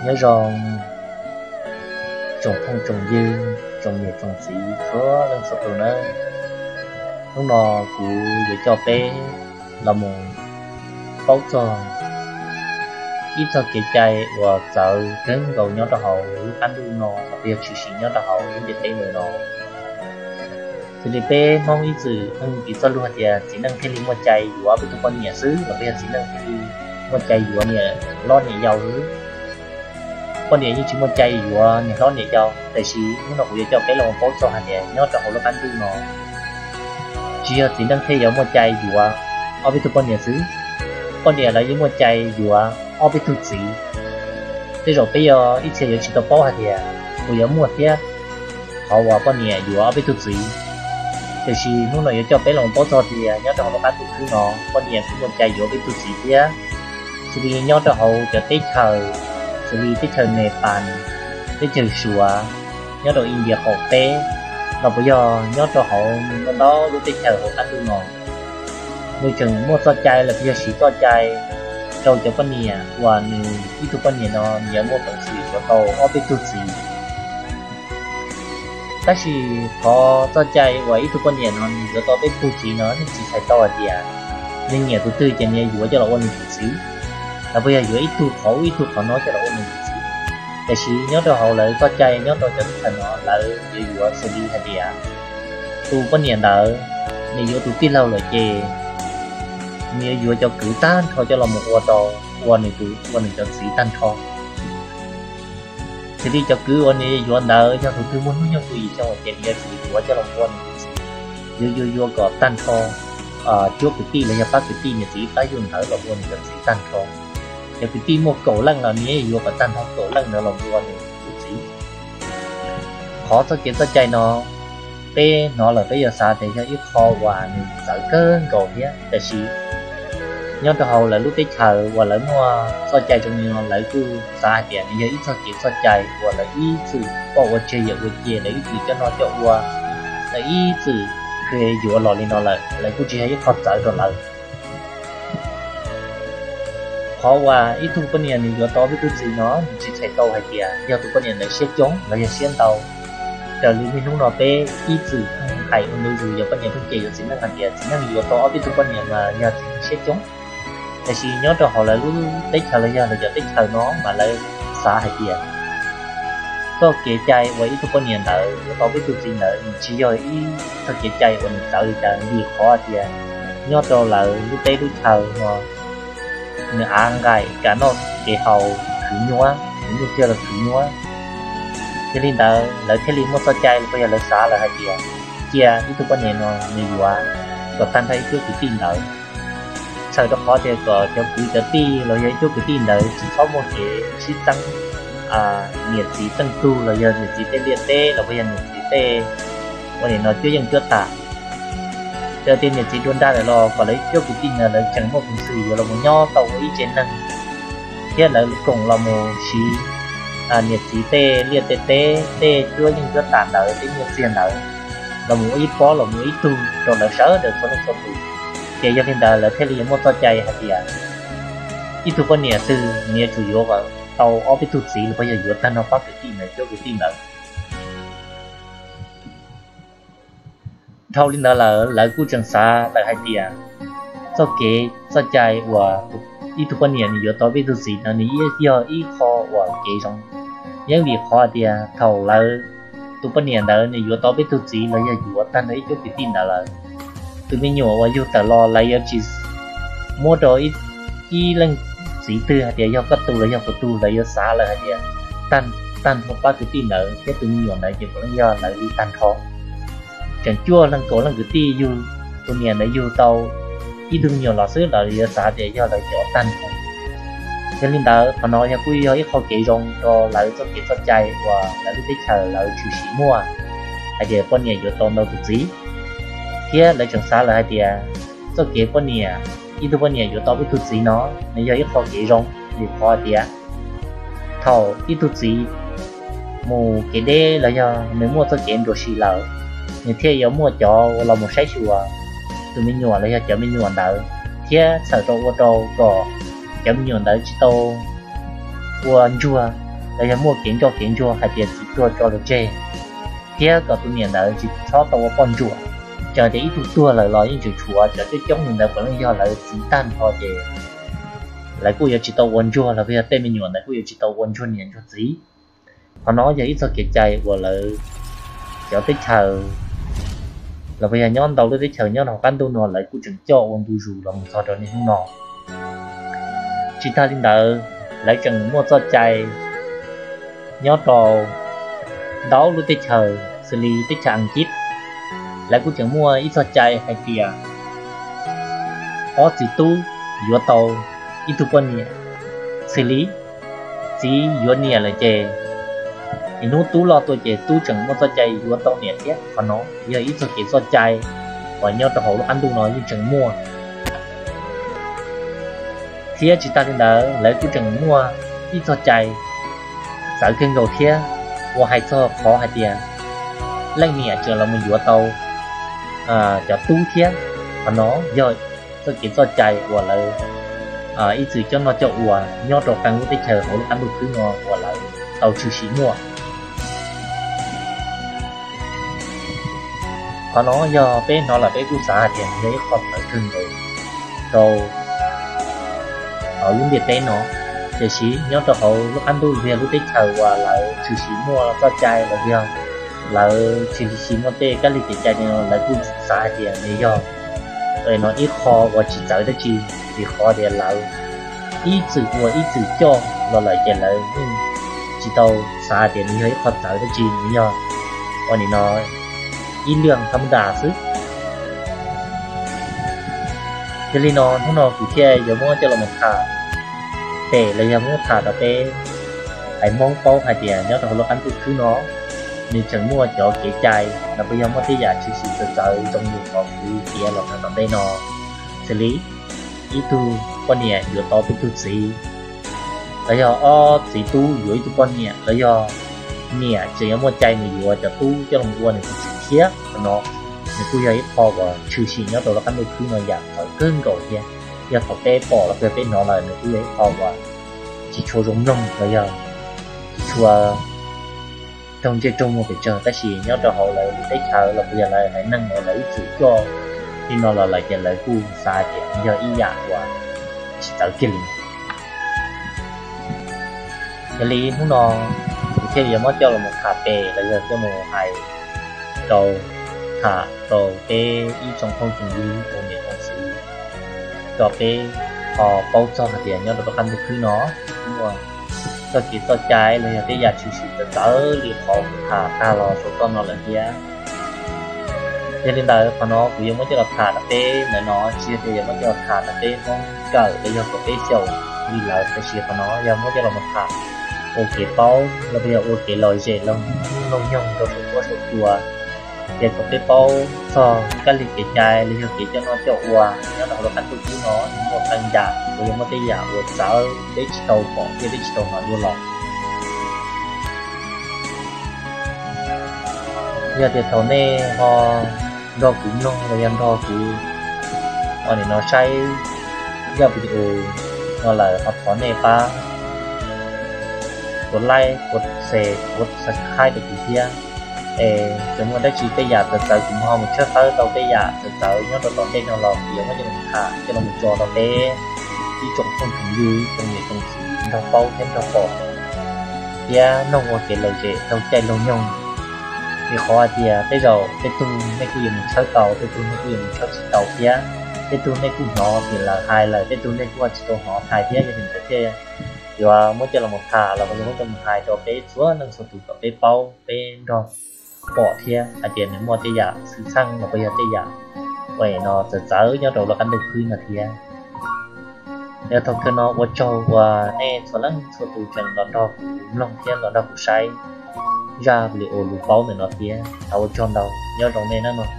Nyob zoo tsoom phooj tsoom ywg, tsoom niam tsoom txiv txhua leej txhua tus nawb. Hnub no kuv yuav coj peb los mus paub txog ib txog kev cai uas txawv kawg nkaus nyob rau hauv lub qab ntuj no los yog tshwm sim nyob rau hauv lub ntiaj teb no. Xws li peb Hmoob ib txwm ua tiv txoj lus hais tias txiv neej thiaj li muaj cai yuav ob peb tug poj niam xwb los yog txiv neej thiaj li muaj cai yuav niam hlob niam yau xwb. Poj niam yeej tsis muaj cai yuav niam hlob niam yau, tiam sis hnub no kuv yuav coj peb los paub txog hais tias nyob rau hauv lub qab ntuj no tsis yog txiv neej thiaj yuav muaj cai yuav ob peb tug poj niam xwb, poj niam lawv yeej muaj cai yuav ob peb tug txiv. Tej zaum peb yog ib txhia yuav tsis tau paub hais tias puas yuav muaj thiab qhov uas poj niam yuav ob peb tug txiv. Tiam sis hnub no yuav coj peb los paub txog tias nyob rau hauv lub qab ntuj khwb no poj niam kuj muaj cai yuav ob peb tug txiv thiab. Xws li nyob rau hauv cov teb chaws, xws li teb chaws Nepal, teb chaws Suav, nyob rau India qaum teb, los puas yog nyob rau hauv ntau ntau lub teb chaws hauv qab ntuj no, nws tseem muaj txoj cai los puas yog siv txoj cai rau cov poj niam uas nws ib tug poj niam no nws yuav muaj peev xwm yuav tau ob peb tug txiv. Tab sis qhov txoj cai uas ib tug poj niam no nws yuav tau ob peb tug txiv no nws tsis txhais tau hais tias nws nyiam tus twg ces nws yuav coj los ua nws tus txiv, los puas yog yuav ib tug qhov ub ib tug qhov no coj los ua nws tus txiv. Tiam sis nyob rau hauv lawv txoj cai nyob rau cov teb chaws no lawv yuav yuav xws li hais tias tus poj niam ntawd nws yuav tus tij laug lawm ces nws yuav yuav cov kwv tag nrho coj los mus ua rau, ua nws tus, ua nws cov txiv tag nrho. Xws li cov kwv uas nws yuav ntawd yog tus twg muaj hnub nyoog puv yim xyoo ces nws yuav tsum yuav coj los ua nws tus txiv. Yuav yuav yuav kom tag nrho cuab kwv tij los yog pab kwv tij niam txiv pab yug ntawd los ua nws cov txiv tag nrho. Cov kwv tij muaj kaum leej los nws yuav yuav kom tag nrho kaum leej ntawd los ua nws tus txiv. Qhov txoj kev txoj cai no peb hnov lawm peb yuav xav tias yog ib qho uas nws txawv kawg nkaus thiab, tiam sis nyob rau hauv lawv lub teb chaws uas lawv muaj txoj cai zoo li no lawv kuj xav hais tias nws yog ib txoj kev txoj cai uas lawv ib txwm poj ua tseg yawm ua cia, lawv ib txwm coj noj coj ua, lawv ib txwm yuav los li no lawm, lawv kuj tsis yog ib qho txawv rau lawv. Qhov uas ib tug poj niam nws yuav tau ob peb tug txiv no nws tsis txhais tau hais tias yog tus poj niam ntawd siab coob los yog siab ntau. Raws li niaj hnub no peb ib txwm hais ua ntu zus yog poj niam pheej cem yuav txiv neej hais tias txiv neej yuav tau ob peb tug poj niam mas yog txiv neej siab coob. Tiam sis nyob rau hauv lawv lub teb chaws los yog lawv cov teb chaws no mas lawv xav hais tias txoj kev cai uas ib tug poj niam ntawd yuav tau ob peb tug txiv ntawd nws tsis yog ib txoj kev cai uas nws txawv li cas, vim qhov tias nyob rau lawv lub teb lub chaw no nws av nqaim, kev noj kev haus khwv nyuaj, nws nyuaj txiag los khwv nyuaj. Yog li ntawd lawv thiaj li muaj txoj cai los yog lawv xav lawm hais tias cia ib tug poj niam no nws yuav kom tag nrho ib cuab kwv tij ntawd. Txhawm rau qhov tias kom cov kwv cov tij los yog ib cuab kwv tij ntawd tsis txhob muaj kev sib txeeb niam txiv teej tug los yog niam txiv tej liaj teb los yog niam txiv tej ua nim no cuab yeej cuab tam. Txawm tias niam txiv dua nrag lawm los kom lawv ib cuab kwv tij ntawd lawv tseem muaj peev xwm yuav los nyob tau ua ib tsev neeg, thiab lawv koom los mus siv niam txiv tej liaj tej teb, tej cuab yeej cuab tam ntawd, tej nyiaj txiag ntawd los mus ua ib pob los mus ib tug rau lawv sawv daws txhua leej txhua tus. Ces yog li ntawd lawv thiaj li yuav muaj txoj cai hais tias ib tug poj niam twg nws yuav tsum yuav tau ob peb tug txiv los yog yuav tag nrho pab kwv tij ntawd, cuab kwv tij ntawd. Dhau li ntawd lawm lawv kuj tseem xav lawm hais tias txoj kev txoj cai uas ib tug poj niam nws yuav tau ob peb tug txiv ntawd nws yog ib qho uas kev zoo. Yeej vim qhov tias thaum lawv tus poj niam ntawd nws yuav tau ob peb tug txiv los yog yuav tag nrho ib cuab kwv tij ntawd lawm, tus me nyuam uas yug tawm los lawv yuav tsis muab rau ib leej txiv twg hais tias yog koj tug los yog kuv tug, lawv yuav xav lawm hais tias tag nrho pab kwv tij ntawd thiab tus me nyuam ntawd ces puav leej yog lawv li tag nrho. Tseem cuaj leej kaum leej kwv tij yug, tus niam ntawd yug tau ib tug me nyuam los xwb los yuav xav tias yog lawv cov tag nrho. Yog li ntawd qhov no yog kuj yog ib qho kev zoo rau lawv txoj kev txoj cai uas lawv lub teb chaws lawv tshwm sim muaj hais tias poj niam yuav tau ntau tus txiv, thiab lawv tseem xav lawm hais tias txoj kev poj niam, ib tug poj niam yuav tau ib tug txiv no nws yog ib qho kev zoo, vim qhov tias thaum ib tug txiv mus kev deb los yog nws muaj txoj kev nruam sim lawm, nws thiaj yuav muaj cov uas los mus saib xyuas tus me nyuam los yog cov me nyuam ntawd, thiab txhawm rau ua rau kom cov me nyuam ntawd tsis tau ua ntsuag los yog muaj kev ncoj kev ntsuag hais tias txiv tuag tso lawv tseg, thiab kom tus niam ntawd tsis txhob tau ua poj ntsuam. Txawm tias ib tug tuag lawm los yeej tseem tshuav, cov coob coob li ntawd puav leej yog lawv txiv tag nrho ces lawv kuj yuav tsis tau ua ntsuag los yog tej me nyuam ntawd kuj yuav tsis tau ua ntsuag niam ntsuag txiv. Qhov no yog ib txoj kev cai uas lawv cov teb chaws los yog nyob ntau lub teb chaws nyob rau hauv qab ntuj no lawv kuj tseem coj ua ntu zus los mus txog rau niaj hnub no. Tsis tag li ntawd, lawv tseem muaj txoj cai nyob rau ntau lub teb chaws xws li teb chaws Askiv, lawv kuj tseem muaj ib txoj cai hais tias ob txiv tub yuav tau ib tug poj niam, xws li txiv yuav niam lawm ces ib hnub tub loj tuaj ces tub tseem muaj txoj cai yuav tau niam thiab. Qhov no yog ib txoj kev txoj cai uas nyob rau hauv lub qab ntuj no yeej tseem muaj. Thiab tsis tag li ntawd, lawv kuj tseem muaj ib txoj cai txawv kawg nkaus thiab, uas hais txog qhov hais tias leej niam tseem los mus yuav tau cov tub thiab. Qhov no yog txoj kev txoj cai uas lawv ib txwm coj noj coj ua nyob rau qee lub teb chaws hauv lub qab ntuj khwb no uas lawv tau tshwm sim muaj. Qhov no yog peb hnov lawm peb kuj xav hais tias yog ib qho txawv kawg nkaus rau hauv lub ntiaj teb no. Tiam sis nyob rau hauv lub qab ntuj los yog lub teb chaws uas lawv tshwm sim muaj txoj cai los yog lawv tshwm sim muaj tej kab li kev cai no, lawv kuj xav hais tias nws yog no ib qho uas tsis txawv dab tsi, vim qhov tias lawv ib txwm ua ib txwm coj los lawm ces lawv yeej tsis tau xav hais tias nws yog ib qho txawv dab tsi, nws yog ua nim no ib lwm thab ntas xwb. Yog li no hnub no kuv thiaj yuav muab coj los mus tham pem los yog muab tham rau peb haiv Hmoob paub hais tias nyob rau hauv lub qab ntuj khwb no nws tseem muaj cov kev cai los puas yog muaj tej yam tshwm sim txawv txawv zoo li qhov kuv piav los txog tom ntej no, xws li ib tug poj niam yuav tau peb tug txiv, los yog ob txiv tub yuav ib tug poj niam, los yog niam tseem yuav muaj cai nws yuav cov tub coj los ua nws tus txiv thiab. Qhov no nws kuj yog ib qho uas tshwm sim nyob rau lub qab ntuj khwb no yam txawv kawg nkaus thiab. Yog thaum peb pom los puas yog peb hnov lawm nws kuj yog ib qho uas tsis tshua zoo mloog los yog tsis tshua raug ntsej raug muag pes tsawg, tab sis nyob rau hauv lawv lub teb chaws los puas yog lawv haiv neeg uas lawv ib txwm coj li no los lawm ces lawv kuj xav tias yog ib yam uas tsis txawv kiag li. Yog li hnub no kuv thiaj yuav muab coj los mus tham pem los yog coj mus hais rau, tham rau peb ib tsoom phooj tsoom ywg tsoom niam tsoom txiv, rau peb ho paub txog hais tias nyob rau lub qab ntuj khwb no muaj txoj kev txoj cai los yog tej yam tshwm sim txawv txawv li qhov kuv tham tag los saum toj no lawm thiab. Yog li ntawd qhov no kuv yuav muab coj los tham rau peb ntawm no, tsis yog tias yuav muab coj los tham rau peb Hmoob kawm los yog kom peb xyaum li lawm, tab sis qhov no yog muab coj los mus tham ua kev paub los yog ua kev lom zem laug nyoog rau saum huab saum cua, ces kom peb paub txog kab li kev cai los yog kev coj noj coj ua nyob rau hauv lub qab ntuj khwb no muaj qee yam los yog muaj tej yam uas txawv peb tsis tau pom thiab peb tsis tau hnov dua los. Yog tias thaum nej ho nrog kuv mloog los yog nrog kuv ua nim no saib zaj video no lawm ho thov nej pab kuv like, kuv share, kuv subscribe rau kuv thiab. Es txawm muaj dab tsi tej yam txawv txawv kuv ho mus tshawb fawb tau tej yam txawv txawv nyob rau tom ntej no los kuv yuav muab coj los tham coj los mus tso rau peb ib tsoom phooj tsoom ywg tsoom niam tsoom txiv nrog paub thiab nrog pom thiab mloog ua kev lom zem laug caij laug nyoog. Vim qhov hais tias tej zaum tej tug nej kuj yuav mus tshawb tau, tej tug nej kuj yuav mus tshawb tsis tau thiab, tej tug nej kuj hnov vim lawv hais lawm, tej tug nej kuj tsis tau hnov hais thiab. Yog li ntawd thiaj yuav muab coj los mus tham los yog muab coj mus hais rau peb txhua leej txhua tus kom peb paub peb nrog pom thiab hais tias nws muaj tej yam xwm txheej los puas yog tej yam uas no txawv txawv nyob rau lub qab ntuj khwb no thiab. Yog thaum kawg no ua tsaug uas nej txhua leej txhua tus tseem los nrog kuv mloog thiab los nrog kuv saib zaj video lus paub ntawm no thiab thov ua tsaug ntau, nyob zoo nej nawb mog.